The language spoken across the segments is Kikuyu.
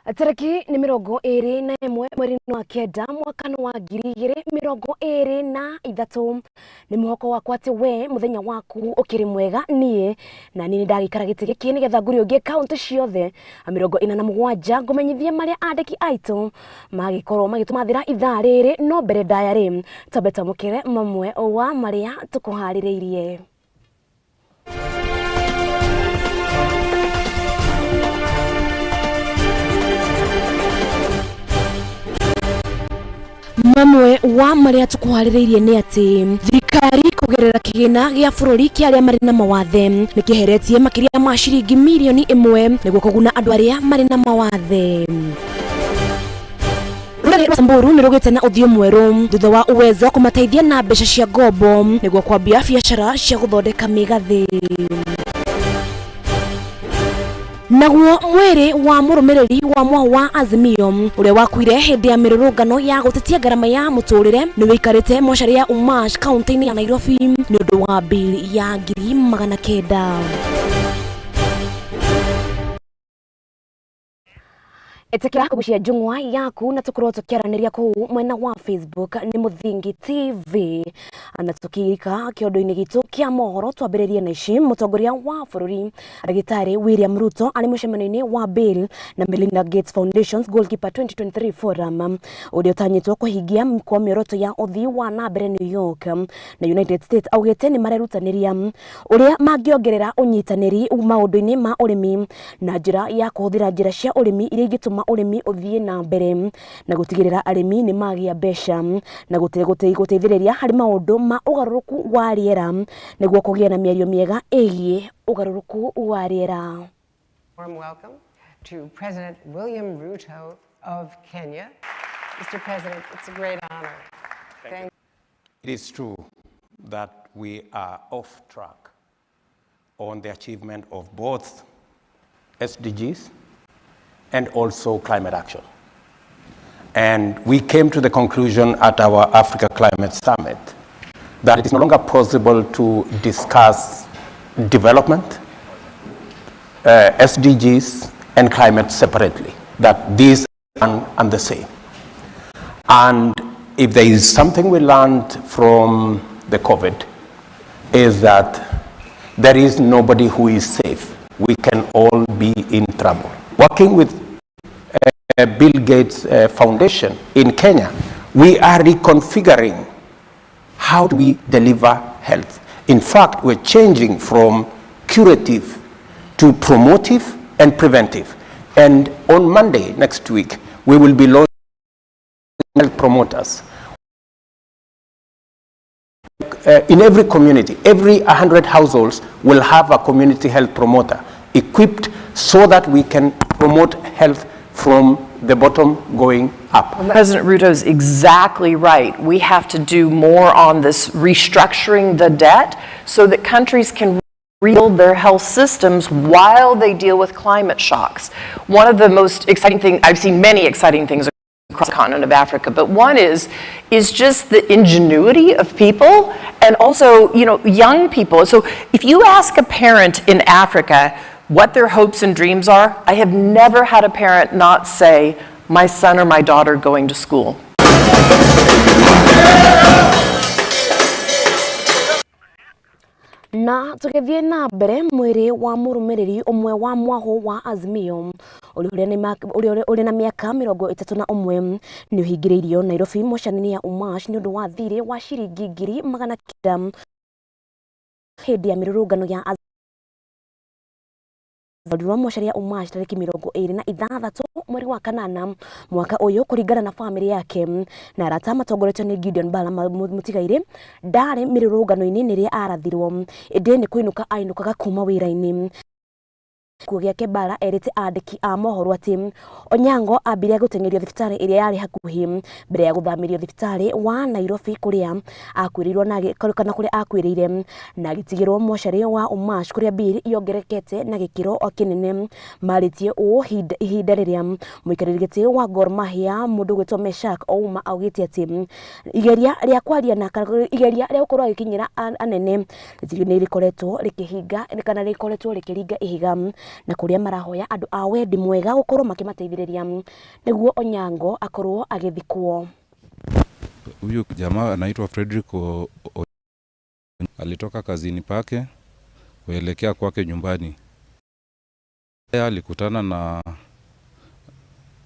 Tarĩki nĩ 21 mweri-inĩ wa kenda mwaka wa 2023. Nĩ mwĩhoko wakwa atĩ we mũthenya waku ũkĩrĩ mwega. Niĩ na niĩ nĩndagĩikara gĩtĩ gĩkĩ nĩgetha ngũriũngie kaũntĩ ciothe 47 ngũmenyithie marĩa andĩki aitũ magĩkorwo magĩtũmathĩra ithaa rĩrĩ. No mbere ndaya rĩ, twambe twamũkĩre mamwe wa marĩa tũkũharĩrĩirie. Mamwe wa marĩa tũkũharĩrĩirie nĩ atĩ thirikari kũgerera kĩgĩna gĩa bũrũri kĩa arĩa marĩ na mawathe nĩ kĩheretie makĩria ma ciringi mirioni 1 nĩguo kũguna andũ arĩa marĩ na mawathe. Rũrĩrĩ rwa Samburu nĩ rũgĩte na ũthiũ mwerũ thutha wa Uwezo kũmateithia na mbeca cia ngombo nĩguo kwambia biacara cia gũthondeka mĩgathĩ. Naguo mwĩrĩ wa mũrũmĩrĩri wa mwahu wa Azimio ũrĩa wakuire hĩndĩ ya mĩrũrũngano ya gũtetia ngarama ya mũtũrĩre nĩ wĩikarĩte mocarĩ ya Umash kaunti-inĩ ya Nairobi nĩ ũndũ wa bili ya 900,000. Ĩtĩkĩra kũgucia njũng'wa yaku na tũkorwo tũkĩaranĩria kũu mwena wa Facebook nĩ Mũthingi TV. Na tũkĩika kĩondo-inĩ gitũ kĩa mohoro twambĩrĩrie na ici. Mũtongoria wa bũrũri Ndagĩtarĩ William Ruto arĩ mũcemanio-inĩ wa Bill na Melinda Gates Foundation's Goalkeeper 2023 Forum ũrĩa ũtanyĩtwo kũhingia kwa mĩoroto ya ũthii wa na mbere New York na United States, augĩte nĩ marerutanĩria ũrĩa mangĩongerera ũnyitanĩri maũndũ-inĩ ma ũrĩmi na njĩra ya kũhũthĩra njĩra cia ũrĩmi iria ingĩtũma ũrĩmi ũthiĩ na mbere na gũtigĩrĩra arĩmi nĩ magĩa mbeca na gũteithĩrĩria harĩ maũndũ ma ũgarũrũku wa rĩera nĩguo kũgĩa na mĩario mĩega ĩgiĩ ũgarũrũku wa rĩera. Warm welcome to President William Ruto of Kenya. Mr. President, it's a great honor. Thank you. It is true that we are off track on the achievement of both SDGs and also climate action. And we came to the conclusion at our Africa Climate Summit that it is no longer possible to discuss development, SDGs, and climate separately, that these are and the same. And if there is something we learned from the COVID, is that there is nobody who is safe. We can all be in trouble. Working with Bill Gates Foundation in Kenya, we are reconfiguring how do we deliver health. In fact, we're changing from curative to promotive and preventive. And on Monday next week, we will be launching health promoters. In every community, every 100 households will have a community health promoter equipped so that we can promote health from the bottom going up. President Ruto's exactly right. We have to do more on this restructuring the debt so that countries can rebuild their health systems while they deal with climate shocks. One of the most exciting things, I've seen many exciting things across the continent of Africa, but one is just the ingenuity of people and also, you know, young people. So if you ask a parent in Africa what their hopes and dreams are, I have never had a parent not say, my son or my daughter going to school. Na tũgĩthiĩ na mbere, mwĩrĩ wa mũrũmĩrĩri ũmwe wa mwahu wa Azimio ũrĩa ũrĩ na mĩaka 31 nĩ ũhingĩrĩirio Nairobi mocarĩ-inĩ ya Umash nĩ ũndũ wa thirĩ wa ciringi 900,000 hĩndĩ ya mĩrũrũngano ya Azimio mocarĩ ya Umash tarĩki 26 mweri wa kanana mwaka ũyũ, kũringana na bamĩrĩ yake na arata matongoretio nĩ Gideon Bala. Mũtigairĩ ndarĩ mĩrũrũngano-inĩ nĩrĩa arathirwo, ĩndĩ nĩ kũinũka ainũkaga kuma wĩra-inĩ. Gĩkuũ gĩake, Bala erĩte andĩki a mohoro atĩ Onyango ambire gũteng'erio thibitarĩ ĩrĩa yarĩ hakuhĩ mbere ya gũthamĩrio thibitarĩ wa Nairobi kũrĩa akuĩrĩirwo na kana kũrĩa akuĩrĩire na agĩtigĩrwo mocarĩ wa Umash kũrĩa bill yongererekete na gĩkĩro kĩnene. Marĩtie ũũ ihinda rĩrĩa mũikarĩri gĩtĩ wa Gor Mahia mũndũ ũgwĩtwo Meshak Ouma augĩte atĩ igeria rĩa kwaria na igeria rĩa gũkorwo agĩkinyĩra anene nĩ rĩkoretwo rĩkĩhinga kana rĩkoretwo rĩkĩringa ihiga. Na kuria marahoya andu a wendi mwega gukorwo makimateithiriria niguo Onyango akorwo agithikwo. Huyu jamaa anaitwa Frederick alitoka kazini pake kuelekea kwake nyumbani. Alikutana na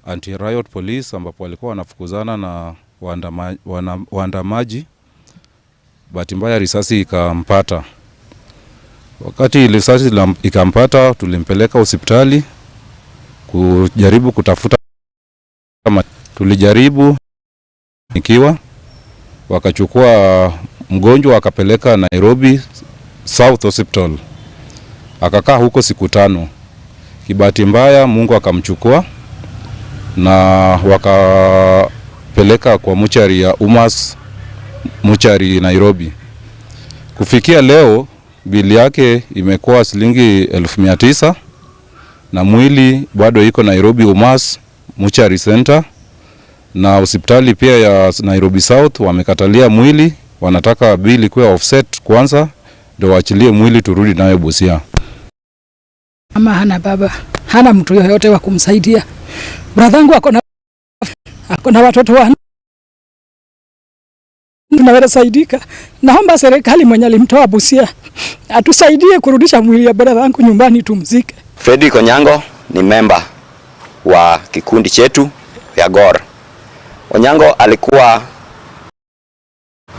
anti-riot police ambapo walikuwa wanafukuzana na waandamaji. Bahati mbaya risasi ikampata. Wakati risasi ikampata, tulimpeleka hospitali kujaribu kutafuta, tulijaribu ikiwa wakachukua mgonjwa akapeleka Nairobi South Hospital, akakaa huko siku 5. Kibahati mbaya Mungu akamchukua na wakapeleka kwa mochari ya Umas mochari Nairobi. Kufikia leo bili yake imekuwa shilingi 900,000 na mwili bado iko Nairobi Umas Mochari Center, na hospitali pia ya Nairobi South wamekatalia mwili, wanataka bili kuwa offset kwanza ndio waachilie mwili turudi nayo Busia. Mama hana baba, hana mtu yoyote wa kumsaidia. Bradhangu ako na watoto wanne, tunaweza saidika. Naomba serikali mwenye alimtoa Busia atusaidie kurudisha mwili ya bradhangu nyumbani tumzike. Frederick Onyango ni memba wa kikundi chetu ya GOR. Onyango alikuwa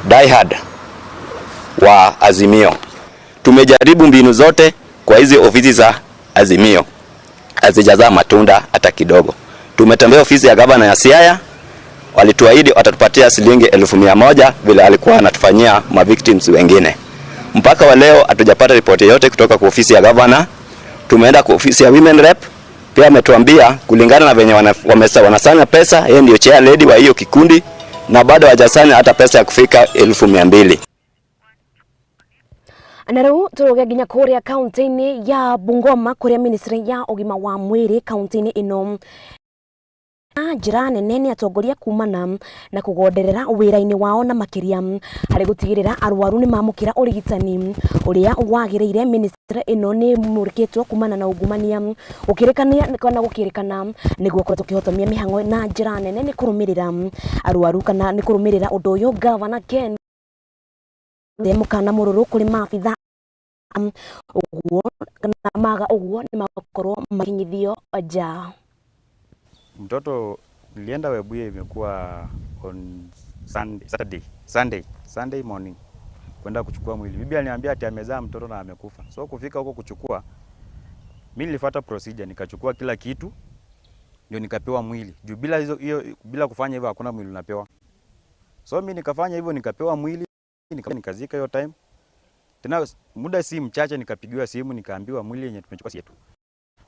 diehard wa Azimio. Tumejaribu mbinu zote kwa hizi ofisi za Azimio, hazijazaa matunda hata kidogo. Tumetembea ofisi ya gavana ya Siaya, walituahidi watatupatia shilingi 100,000 vile alikuwa anatufanyia ma victims wengine. Mpaka wa leo hatujapata ripoti yote kutoka kwa ofisi ya gavana. Tumeenda kwa ofisi ya women rep, pia ametuambia kulingana na venye wanasanya pesa, yeye ndio chair lady wa hiyo kikundi na bado hawajasanya hata pesa ya kufika 200,000. Na riu turuge nginya kuria kaunti-ini ya Bungoma kuria ministry ya ugima wa mwiri kaunti-ini ino na njira nene ni atongoria kumana na kugonderera wira-ini wao na makiria hari gutigirira arwaru ni mamukira urigitani uria wagiriire. Ministry ino ni murikitwo kumana na ungumania gukirikania kana gukirikana niguo korwo tukihotomia mihango na njira nene ni kurumirira arwaru kana ni kurumirira undu uyu. Governor Ken mukana mururu kuri maabitha uguo kana maga uguo ni makorwo makinyithio nja. Mtoto nilienda Webuye imekuwa on Sunday, Saturday, Sunday, Sunday morning kwenda kuchukua mwili. Bibi aliniambia ati amezaa mtoto na amekufa. So kufika huko kuchukua, mimi nilifuata procedure, nikachukua kila kitu ndio nikapewa mwili. Juu bila hizo hiyo, bila kufanya hivyo hakuna mwili unapewa. So mimi nikafanya hivyo, nikapewa mwili, nikazika hiyo time. Tena muda si mchache nikapigiwa simu nikaambiwa mwili yenye tumechukua si yetu.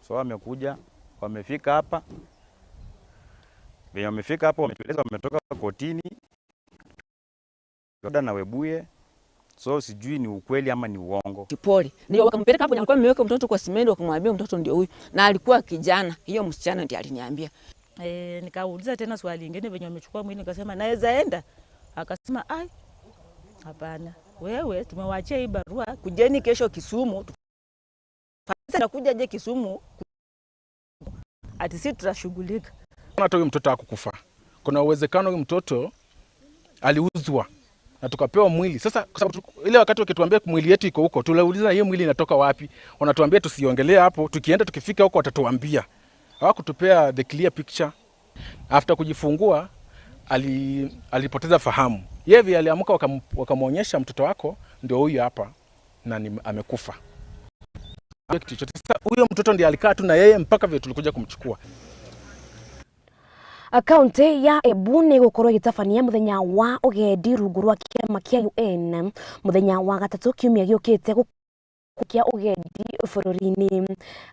So wamekuja, wamefika hapa. Venye wamefika hapo wametueleza wametoka kotini na Webuye. So sijui ni ukweli ama ni uongo. Pole. Ndio wakampeleka hapo, alikuwa ameweka mtoto kwa simenti, wakamwambia mtoto ndio huyu, na alikuwa kijana. Hiyo msichana ndiye aliniambia. Nikauliza tena swali lingine venye wamechukua mwili, nikasema naweza enda. Akasema ai, hapana. Wewe tumewaachia hii barua, kujeni kesho Kisumu. Sasa nakuja je Kisumu? Ati sisi tutashughulika. Hata huyu mtoto hakukufa. Kuna uwezekano huyu mtoto aliuzwa na tukapewa mwili. Sasa kwa sababu ile wakati wakituambia mwili yetu iko huko, tuliuliza hiyo mwili inatoka wapi? Wanatuambia tusiongelee hapo, tukienda tukifika huko watatuambia. Hawakutupea the clear picture. After kujifungua alipoteza fahamu. Yeye aliamka wakamuonyesha mtoto wako ndio huyu hapa na amekufa. Sasa huyo mtoto ndiye alikaa tu na yeye mpaka vile tulikuja kumchukua. Kaunti ya Embu ni gukorwo igitabania muthenya wa ugendi rungu rwa kiama kia UN muthenya wa gatatu kiumia giukite kia ugendi bururi-ini.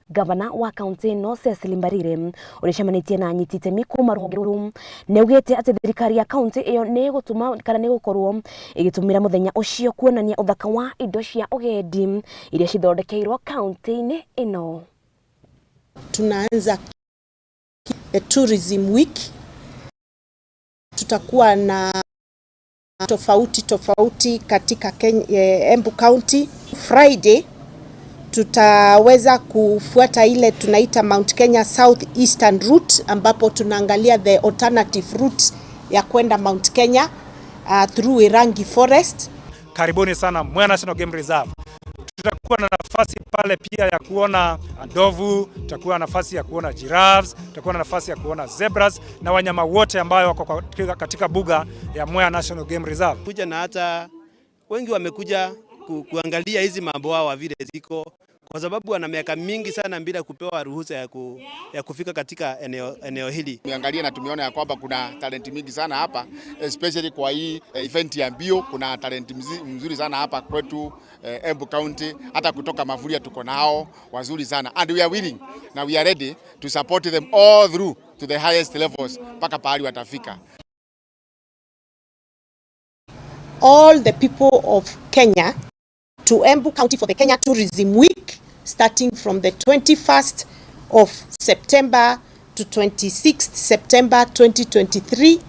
Gavana wa kaunti ino Cecily Mbarire uria na anyiti itemi kuma ruhonge ruru ni augite ati thirikari ya kaunti iyo ni gutuma kana ni gukorwo igitumira muthenya ucio kuonania uthaka wa indo cia ugendi iria cithondekeirwo kaunti-ini ino. Tunaanza the tourism week, tutakuwa na tofauti tofauti katika Embu County. Friday Tutaweza kufuata ile tunaita Mount Kenya South Eastern Route, ambapo tunaangalia the alternative route ya kwenda Mount Kenya through Irangi Forest. Karibuni sana Mwea National Game Reserve. Tutakuwa na nafasi pale pia ya kuona ndovu, tutakuwa na nafasi ya kuona giraffes, tutakuwa na nafasi ya kuona zebras na wanyama wote ambayo wako katika buga ya Mwea National Game Reserve. Kuja na hata wengi wamekuja kuangalia hizi mabwawa vile ziko, kwa sababu wana miaka mingi sana bila kupewa ruhusa ya kufika katika eneo hili. Tumeangalia na tumeona ya kwamba kuna talent mingi sana hapa, especially kwa hii event ya mbio. Kuna talent mzuri sana hapa kwetu Embu County, hata kutoka Mavuria tuko nao wazuri sana, and we are willing na we are ready to support them all through to the highest levels mpaka pahali watafika. All the people of Kenya to Embu County for the Kenya Tourism Week, starting from the 21st of September to 26th September 2023,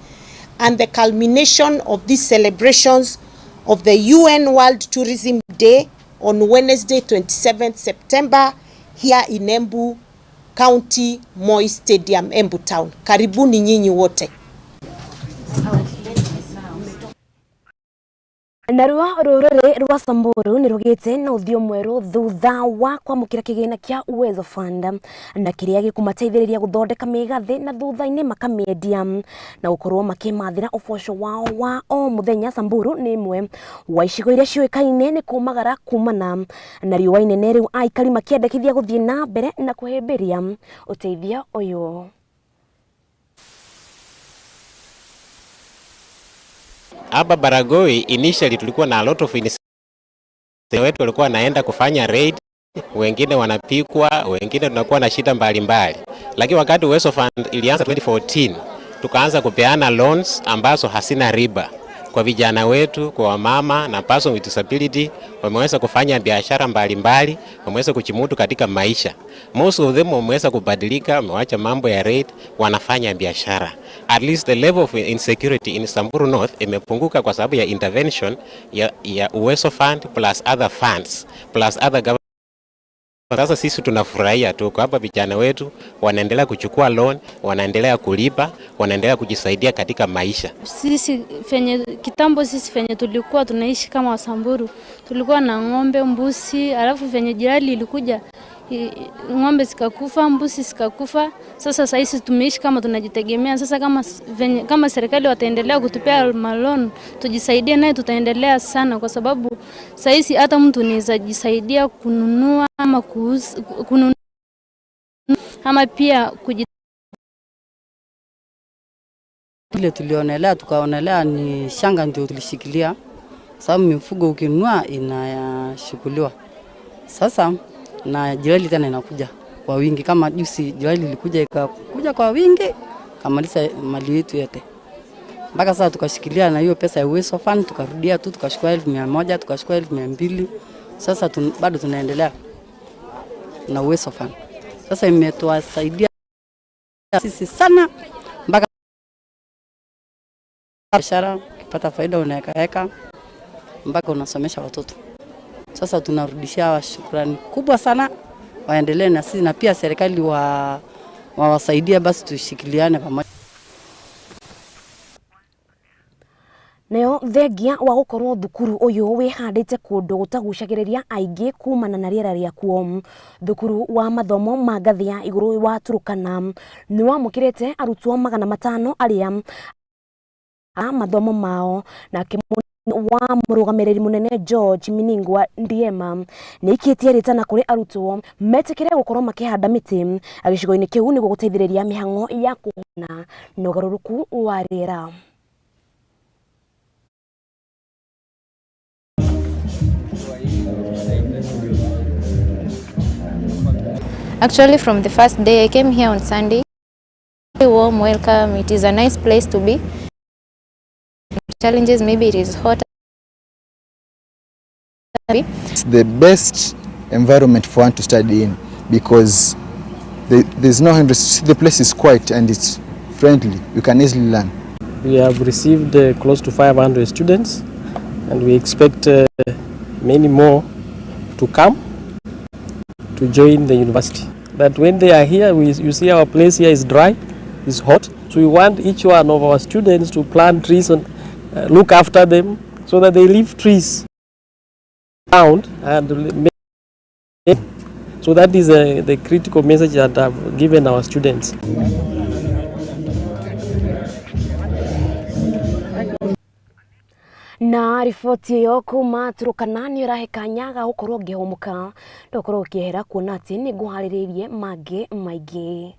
and the culmination of these celebrations of the UN World Tourism Day on Wednesday, 27th September, here in Embu County, Moi Stadium, Embu Town. Karibuni nyinyi wote. Naruo rũrĩrĩ rwa Samburu nĩ rũgĩte na ũthiũ mwerũ thutha wa kwamũkĩra kĩgĩna kĩa Uwezo Fund na kĩrĩa gĩkũmateithĩrĩria gũthondeka mĩgathĩ na thutha-inĩ makamĩendia na gũkorwo makĩmathĩra ũboco wao wa o mũthenya. Samburu nĩ ĩmwe wa icigo iria ciũĩkaine nĩ kũmagara kumana na riũa inene, rĩu aikari makĩendekithia gũthiĩ na mbere na kũhĩmbĩria ũteithio ũyũ. Hapa Baragoi initially tulikuwa na a lot of wetu walikuwa wanaenda kufanya raid, wengine wanapikwa, wengine tunakuwa na shida mbalimbali. Lakini wakati Uwezo Fund ilianza 2014, tukaanza kupeana loans ambazo hasina riba kwa vijana wetu, kwa wamama na person with disability. Wameweza kufanya biashara mbalimbali, wameweza kujimudu katika maisha. Most of them wameweza kubadilika, wamewacha mambo ya raid, wanafanya biashara. At least the level of insecurity in Samburu North imepunguka kwa sababu ya intervention ya Uwezo Fund plus other funds plus other government. Sasa sisi tunafurahia tu kwa hapa vijana wetu wanaendelea kuchukua loan, wanaendelea kulipa, wanaendelea kujisaidia katika maisha. Sisi fenye kitambo, sisi fenye tulikuwa tunaishi kama Wasamburu, tulikuwa na ng'ombe, mbusi, alafu fenye jirani ilikuja ng'ombe zikakufa, mbusi zikakufa. Sasa sasa tumeishi kama tunajitegemea. Sasa kama serikali wataendelea kutupea malon tujisaidie naye, tutaendelea sana, kwa sababu sasa hata mtu anaweza jisaidia kununua ama kuuza, kununua ama pia Ile tulionelea tukaonelea ni shanga ndio tulishikilia, sababu mifugo ukinunua inashukuliwa. Sasa na jirani tena inakuja kwa wingi, kama juzi jirani ilikuja ikakuja kwa wingi kamaliza mali yetu yote. Mpaka sasa tukashikilia na hiyo pesa ya Uwezo Fund, tukarudia tu tukachukua 1,100, tukachukua 2,200. Sasa bado tunaendelea na Uwezo Fund. Sasa imetuasaidia sisi sana, mpaka biashara ukipata faida unaweka mpaka unasomesha watoto. Sasa tunarudishia shukrani kubwa sana, waendelee na sisi na pia serikali wawasaidia, basi tushikiliane pamoja. Nayo thengia wa gukorwo thukuru uyu wihandite kundu gutagucagiriria aingi kumana na riera riakuo, thukuru wa mathomo ma ngathi ya iguru wa Turkana ni wamukirite arutwo 500 aria a mathomo mao. Nake wa murugamiriri munene George Miningwa Ndiema ni ikitie ritana kuri arutwo metikire gukorwo makihanda miti gicigo-ini kiu niguo guteithiriria mihango ya kuhuna na ugaruruku wa riera. Actually, from the first day I came here on Sunday, warm welcome. It is a nice place to be. Challenges, maybe it is hot. It's the best environment for one to study in because there's no hindrance. The place is quiet and it's friendly. You can easily learn. We have received close to 500 students, and we expect many more to come. to join the university. That when they are here, you see our place here is dry, is hot. So we want each one of our students to plant trees and look after them so that they leave trees around and make. So that is the critical message that I've given our students. Na riboti ĩyo kuma Turkana nĩ ũrahe kanya ga gũkorwo ngĩhũmũka ndũkorwo ũkĩehera kuona atĩ nĩ ngũharĩrĩirie mangĩ maingĩ.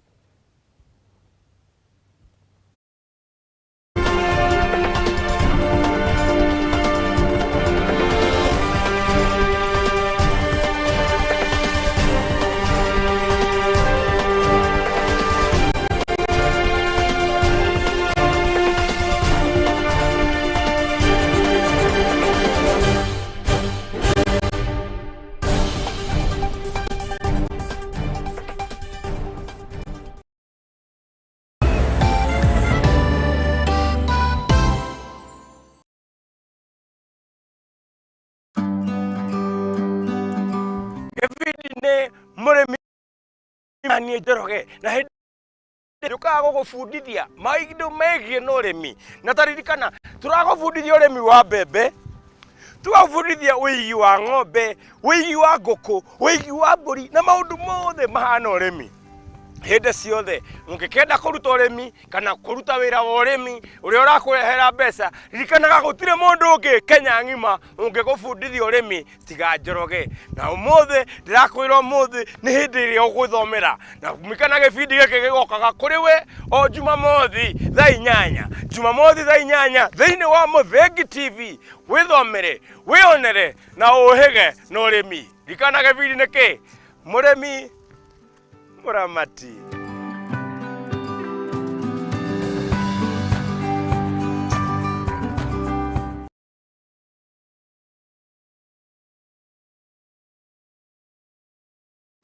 Mũrĩmi niĩ Njoroge na hĩndĩ ndũkaga gũgũbundithia maũndũ megiĩ na ũrĩmi na taririkana tũragũbundithia ũrĩmi wa mbembe, tũgagũbundithia ũigi wa ng'ombe, ũigi wa ngũkũ, ũigi wa mbũri na maũndũ mothe mahana ũrĩmi. Hĩndĩ ciothe ũngĩkenda kũruta ũrĩmi kana kũruta wĩra wa ũrĩmi ũrĩa ũrakũrehera mbeca, ririkanaga gũtirĩ mũndũ ũngĩ Kenya ng'ima ũngĩgũbundithia ũrĩmi tiga Njoroge. Na ũmũthĩ ndĩrakwĩra ũmũthĩ nĩ hĩndĩ ĩrĩa ũgwĩthomera na ririkana gĩbindi gĩkĩ gĩgokaga kũrĩ we o Jumamothi thaa 8, Jumamothi thaa 8 thĩinĩ wa Mũthengi TV. Wĩthomere, wĩonere na ũhĩge na ũrĩmi. Ririkana gĩbindi nĩ kĩ? Mũrĩmi Muramati.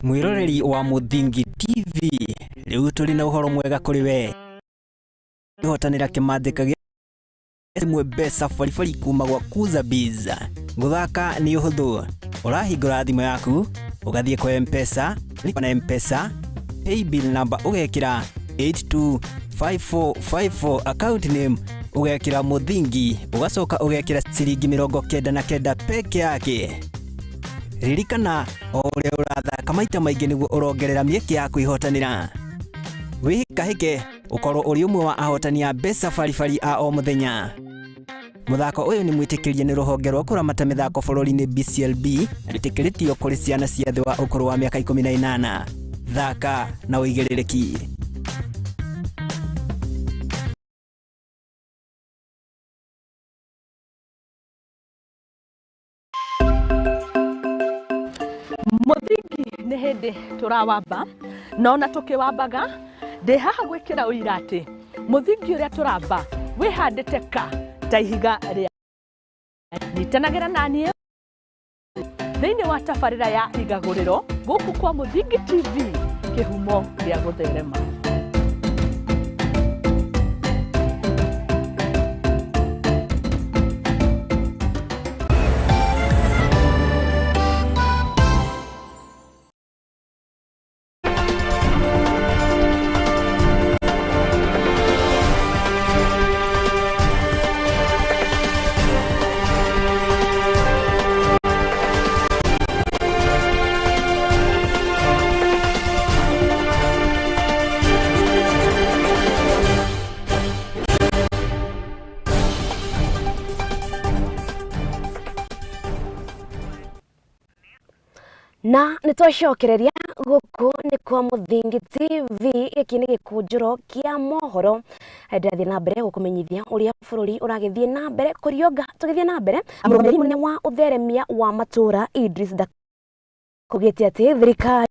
Mwiroreri wa Muthingi TV riu turi na uhoro mwega kuri we ihotanira kimandika gia imwe mbeca baribari kuma gwa Kuza Biz. Guthaka ni uhuthu, urahingura thimu yaku ugathie kwa M-Pesa, lipa na M-Pesa, paybill number ugekira 825454, account name ugekira Muthingi, ugacoka ugekira ciringi 99 peke yake. Ririkana o uria urathaka maita maingi niguo urongerera mieke ya kwihotanira. Wihikahike ukorwo uri umwe wa ahotani a mbeca baribari a o muthenya. Muthako uyu ni mwitikirie ni ruhonge rwa kuramata mithako bururi-ini BCLB na rwitikiritio kuri ciana cia thi wa ukuru wa miaka 18. Thaka na uigiririki. Muthingi nĩ hĩndĩ tũrawamba na ona tũkĩwambaga ndĩ haha gwĩkĩra ũira atĩ mũthingi ũrĩa tũramba wĩhandĩte ka ta ihiga rĩa nyitanagĩra naniĩ thĩinĩ wa tabarĩra ya igagũrĩro gũkũ kwa Muthingi TV kĩhumo gĩa gũtherema. Na nitwacokereria guku ni kwa Muthingi TV giki ni gikunjuro kia mohoro ndathie na mbere gukumenyithia uria bururi uragithie na mbere kurionga tugithie na mbere mũrũgamĩrĩri mũnene wa utheremia wa matura Idris Dakugĩte ati thirikari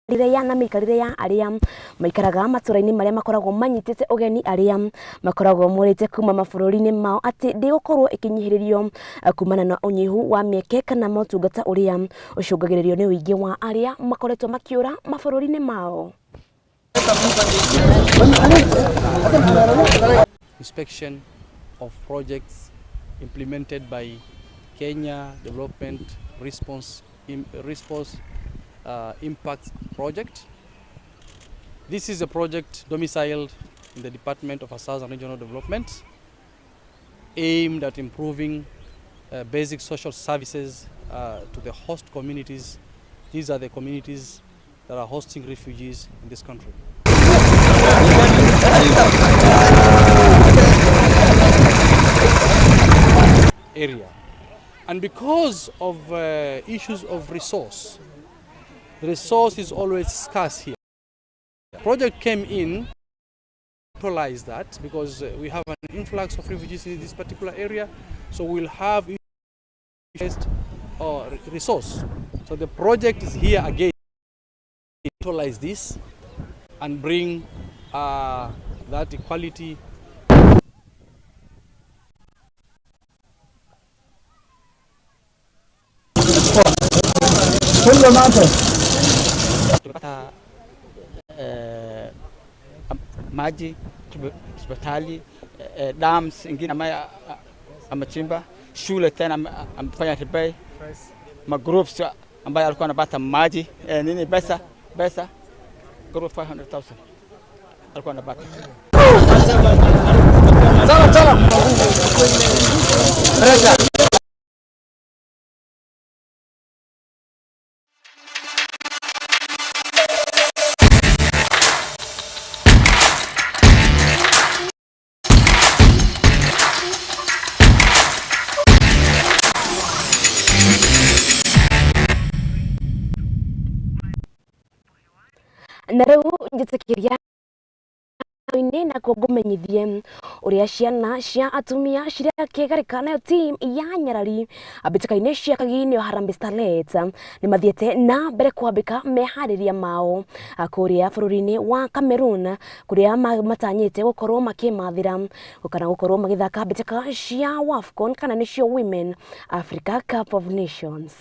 ya na mĩikarĩre ya arĩa maikaraga matũra-inĩ marĩa makoragwo manyitĩte ũgeni arĩa makoragwo morĩte kuma mabũrũri-inĩ mao atĩ ndĩgũkorwo ĩkĩnyihĩrĩrio kumana na ũnyihu wa mĩeke kana motungata ũrĩa ũcũngagĩrĩrio nĩ ũingĩ wa arĩa makoretwo makĩũra mabũrũri-inĩ mao. Inspection of projects implemented by Kenya Development Response Impact Project. This is a project domiciled in the Department of Affairs and Regional Development, aimed at improving basic social services to the host communities. These are the communities that are hosting refugees in this country. Area. And because of issues of resource, the resource is always scarce here. The project came in to realize that because we have an influx of refugees in this particular area, so we'll have resource. So the project is here again to utilize this and bring that equality. Tumepata maji, hospitali, dams ingine ambayo amechimba, shule tena amefanya repair, magroups ambayo alikuwa anapata maji nini pesa group 500,000 alikuwa anapata. Salam salam. Na riu njitikiria inĩ na kuo ngũmenyithie ũrĩa ciana cia atumia ciria kĩgarĩka nayo team ya nyarari mbĩtĩka-inĩ cia Kaginyo Harambee Starlets nĩ mathiĩte na mbere kwambĩka meharĩria mao kũrĩa bũrũri-inĩ wa Cameroon kũrĩa matanyĩte gũkorwo makĩmathĩra kana gũkorwo magĩthaka mbĩtĩka cia WAFCON kana nĩcio Women Africa Cup of Nations.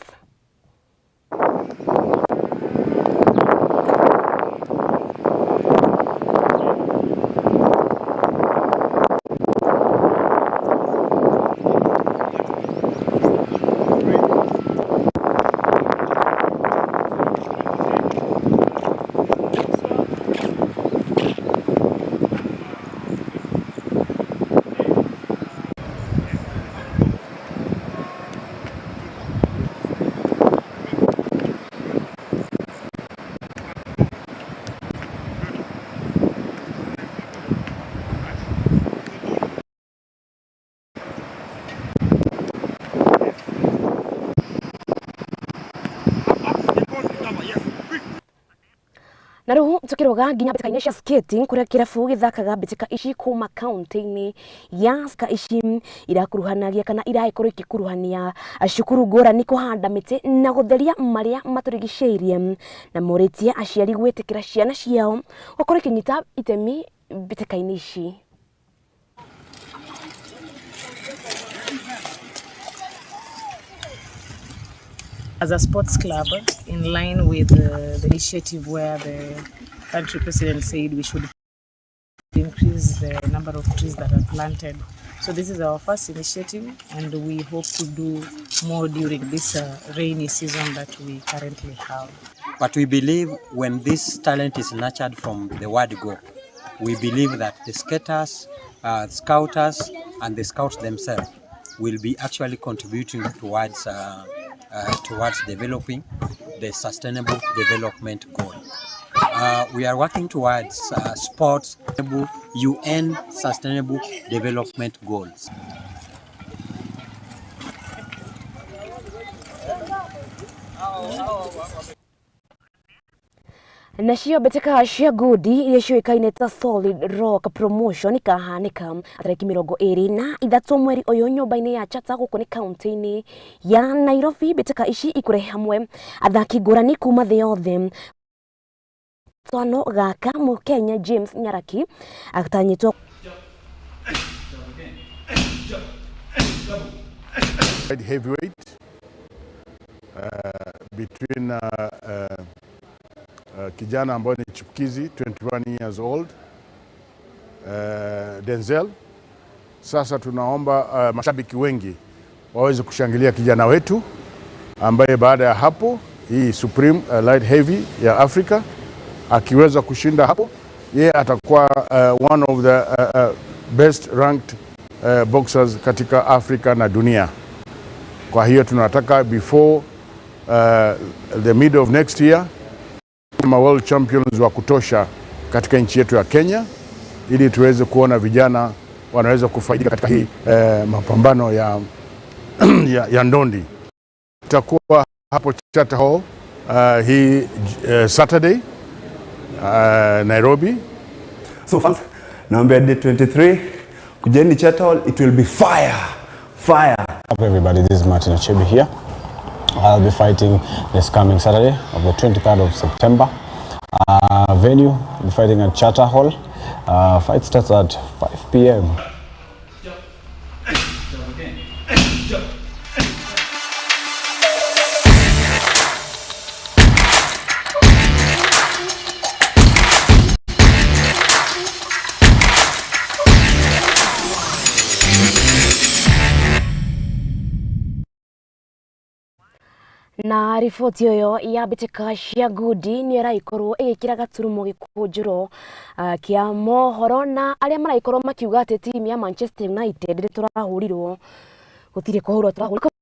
Na riu tukiroga nginya mbĩtĩka-inĩ cia skating kuria kĩrabu gĩthakaga mbĩtĩka ici kuma kaunti-inĩ ya ska ici irakuruhanagia kana iragĩkorwo ikĩkuruhania cukuru ngũrani kũhanda mĩtĩ na gũtheria marĩa matũrigicĩirie na morĩtie aciari gwĩtĩkĩra ciana ciao gũkorwo ikĩnyita itemi mbĩtĩka-inĩ ici. As a sports club, in line with the initiative where the country president said we should increase the number of trees that are planted. So this is our first initiative, and we hope to do more during this rainy season that we currently have. But we believe when this talent is nurtured from the word go, we believe that the skaters, scouters, and the scouts themselves will be actually contributing towards developing the Sustainable Development Goal. We are working towards sports, UN Sustainable Development Goals. Nacio mbĩtĩka cia ngundi iria ciũĩkaine ta Solid Rock Promotion ikahanĩka tarĩki 23 mweri ũyũ nyũmba-inĩ ya Chata gũkũ nĩ kaunti-inĩ ya Nairobi. Mbĩtĩka ici ikũrehe hamwe athaki ngũrani kuma thĩ yothe. Twano gaka Mũkenya James Nyaraki atanyĩtwo heavyweight between kijana ambaye ni chipukizi 21 years old Denzel. Sasa tunaomba mashabiki wengi waweze kushangilia kijana wetu ambaye baada ya hapo hii Supreme Light Heavy ya Afrika. Akiweza kushinda hapo, yeye atakuwa one of the best ranked boxers katika Afrika na dunia. Kwa hiyo tunataka before the middle of next year ma world champions wa kutosha katika nchi yetu ya Kenya, ili tuweze kuona vijana wanaweza kufaidika katika hii mapambano ya ndondi. Itakuwa hapo Charter Hall hii Saturday, Nairobi. So fans, naambia day 23 kujeni Charter Hall, it will be fire fire. Up everybody, this is Martin Achebi here. I'll be fighting this coming Saturday of the 23rd of September. Venue, I'll be fighting at Charter Hall. Fight starts at 5 p.m. Na riboti ĩyo ya mbĩtĩka cia ngundi nĩ ĩragĩkorwo ĩgĩkĩra gaturumo gĩkũnjũro kĩa mohoro, na arĩa maragĩkorwo makiuga atĩ timu ya Manchester United nĩ tũrahũrirwo, gũtirĩ kũhũrwo tũrahũrirwo.